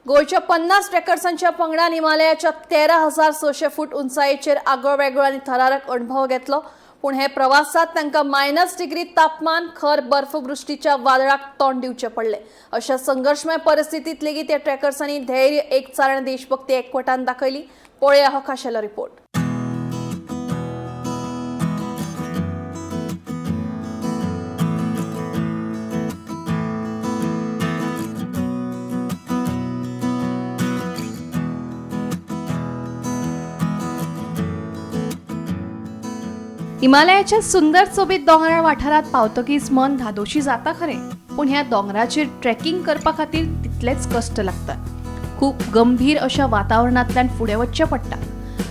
गोंयच्या 50 ट्रेकर्सांच्या पंगडान हिमालयाच्या 13,600 फूट उंचायेचेर आगळ वेगळो आनी थरारक अणभव घेतलो. पूण हे प्रवासात तांकां -डिग्री तापमान, खर बर्फवृश्टीच्या वादळाक तोंड दिवचें पडलें. अशा संघर्शमय परिस्थितीत लेगीत ह्या ट्रेकर्सांनी धैर्य, एकचार आनी देशभक्ती एकवटान दाखयली. पळोवया हो खाशेलो रिपोर्ट. हिमालयाच्या सुंदर सोबीत दोंगराळ वाठारात पावतकीच मन धादोशी जाता खरें, पूण ह्या दोंगराचेर ट्रेकिंग करपा खातीर तितलेच कश्ट लागतात. खूब गंभीर अशा वातावरणांतल्यान फुडें वचचें पडटा.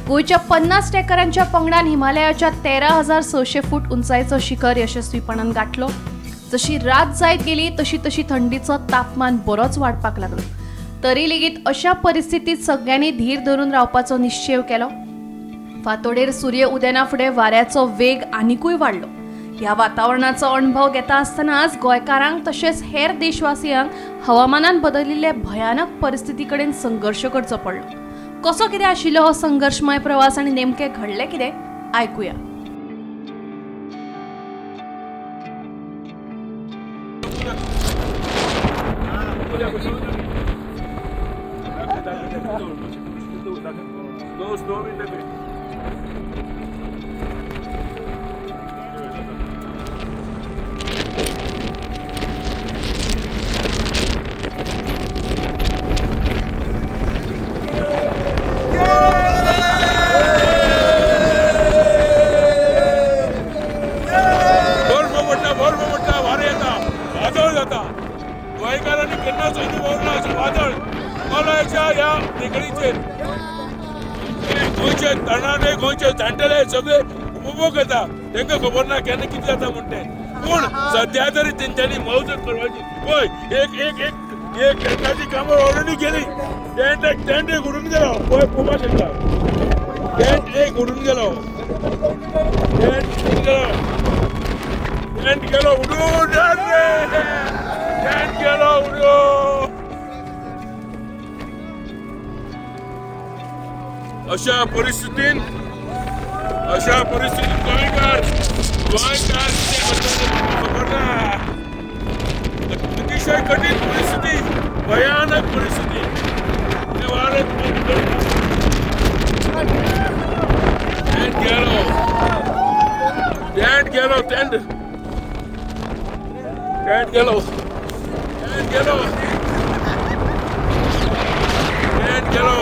गोंयच्या 50 ट्रेकरांच्या पंगडान हिमालयाच्या 13,600 फूट उंचायेचो शिखर यशस्वीपणान गांठलो. जशी रात जायत गेली तशी तशी थंडीचो तापमान बरोच वाडपाक लागलो. तरी लेगीत अशा परिस्थितीत सगळ्यांनी धीर धरून रावपाचो निश्चेव केलो. फांतोडेर सूर्य उदेना फुडें वाऱ्याचो वेग आनिकूय वाडलो. ह्या वातावरणाचो अणभव घेता आसतनाच गोंयकारांक तशेंच हेर देशवासियांक हवामानान बदलिल्ले भयानक परिस्थिती कडेन संघर्श करचो पडलो. कसो कितें आशिल्लो हो संघर्शमय प्रवास आनी नेमकें घडलें कितें, आयकुया. बर्फ पडटा, बर्फ पडटा, वारें येता, वादळ जाता. गोंयकारांनी केन्नाच अनुभवला अशें वादळ हिमालयाच्या ह्या टेकडीचेर गोंयचे तरणाटे, गोंयचे जाणटेले सगळे उपभोग घेता. तांकां खबर ना केन्ना कितें जाता म्हण तें. पूण सद्या तरी तेंच्यांनी मौज करपाची. पळय, एक एक एक एक टेंटाची कामां ऑलरेडी गेली. टेंट टेंट एक उडून गेलो. पळय, पळोवपाक शकता, टेंट एक उडून गेलो, टेंट उडून गेलो, टेंट गेलो उडून, टेंट गेलो उडून. अशा परिस्थितीन, अशा परिस्थितीत गोंयकार, गोंयकार कितें करतले खबर ना. अतिशय कठीण परिस्थिती, भयानक परिस्थिती. ते वारें टेंट गेलो, टेंट गेलो, टेंट टेंट गेलो, टेंट गेलो, टेंट गेलो.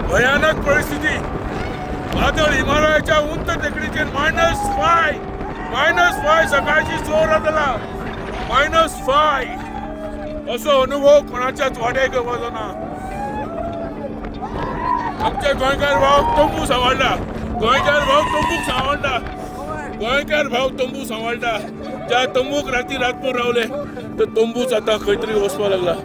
भयानक परिस्थिती. वादळ हिमालयाच्या उंच टेकडीचेर -5, -5 सकाळची 6 जाला, -5. असो अनुभव कोणाच्याच वाट्याक येवपाचो ना. आमचे गोंयकार भाव तंबू सांबाळटा, गोंयकार भाव तंबूक सांबाळटा, गोंयकार भाव तंबू सांबाळटा. ज्या तंबूक राती रातभर रावले ते तंबूच आतां खंय तरी वचपाक लागला.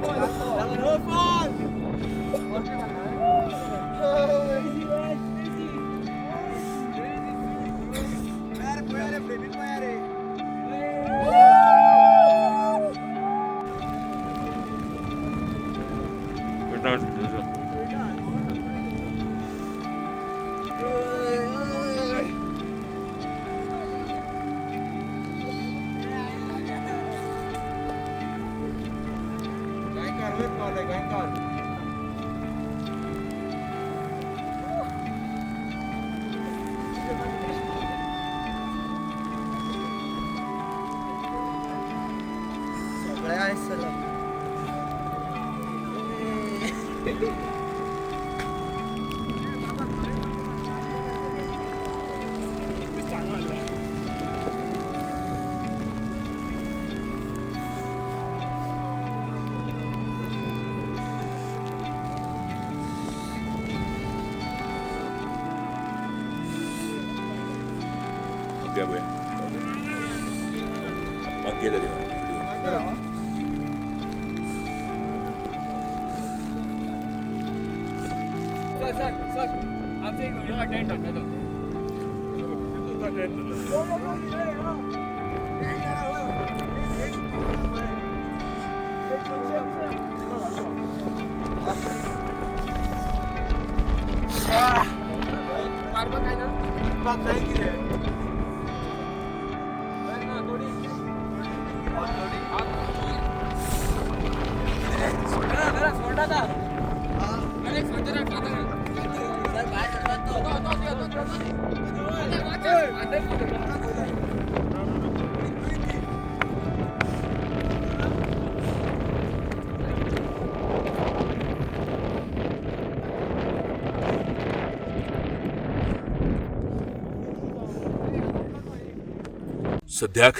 सद्याक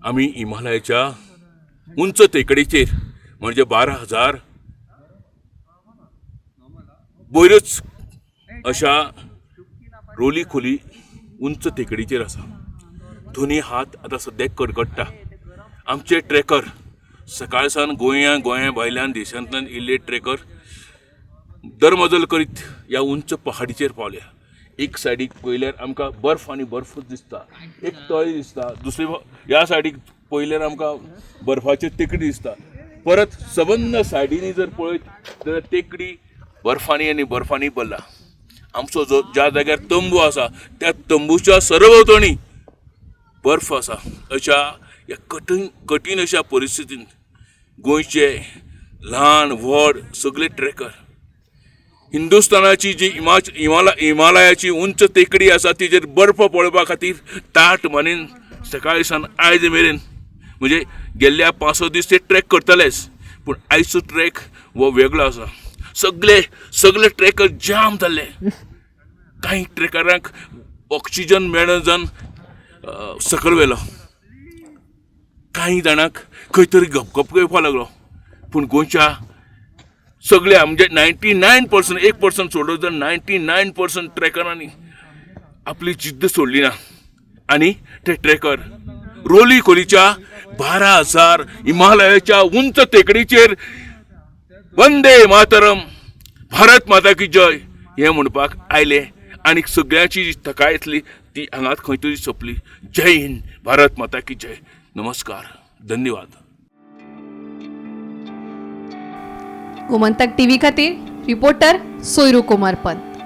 आमी हिमालयाच्या उंच टेकडीचेर म्हणजे 12,000 वयरच अशा रोली खोली उंच टेकडीचेर आसा. दोनी हात आतां सद्याक कडकडटा. आमचे ट्रेकर सकाळ सावन गोंया भायल्यान देशांतल्यान येयल्ले ट्रेकर दरमजल करीत ह्या उंच पहाडीचेर पावल्या. एक सायडीक पळयल्यार आमकां बर्फ आनी बर्फूच दिसता, एक तळी दिसता, दुसरी ह्या सायडीक पळयल्यार आमकां बर्फाची टेकडी दिसता. परत सबंद सायडींनी जर पळयत जाल्यार टेकडी बर्फांनी आनी बर्फांनी भरला. आमचो जो ज्या जाग्यार तंबू आसा त्या तंबूच्या सरभोंवतणी बर्फ आसा. अशा ह्या कठीण कठीण अशा परिस्थितीन गोंयचे ल्हान व्हड सगळे ट्रेकर हिंदुस्तानाची जी हिमालयाची उंच टेकडी आसा तिजेर बर्फ पळोवपा खातीर ताट मानेन सकाळी सावन आयज मेरेन म्हणजे गेल्ल्या 5-6 दीस ते ट्रेक करतलेच, पूण आयचो ट्रेक हो वेगळो आसा. सगळे सगळे ट्रेकर जाम जाल्ले. कांय ट्रेकरांक ऑक्सिजन मेळना जावन सकयल व्हेलो, कांय जाणांक खंय तरी घपघप येवपाक लागलो. पूण गोंयच्या सगळ्या म्हणजे 99%, 1% सोडलो तर 99% ट्रेकरांनी आपली जिद्द सोडली ना आनी ते ट्रेकर रोली खोलीच्या 12,000 हिमालयाच्या उंच टेकडीचेर वंदे मातरम भारत माता की जय हें म्हणपाक आयले आनी सगळ्यांची जी थकाय आसली ती हांगाच खंय तरी सोंपली. जय हिंद, भारत माता की जय. नमस्कार, धन्यवाद. गोमंतक टीव्ही खातीर रिपोर्टर सोयरू कुमार पंत.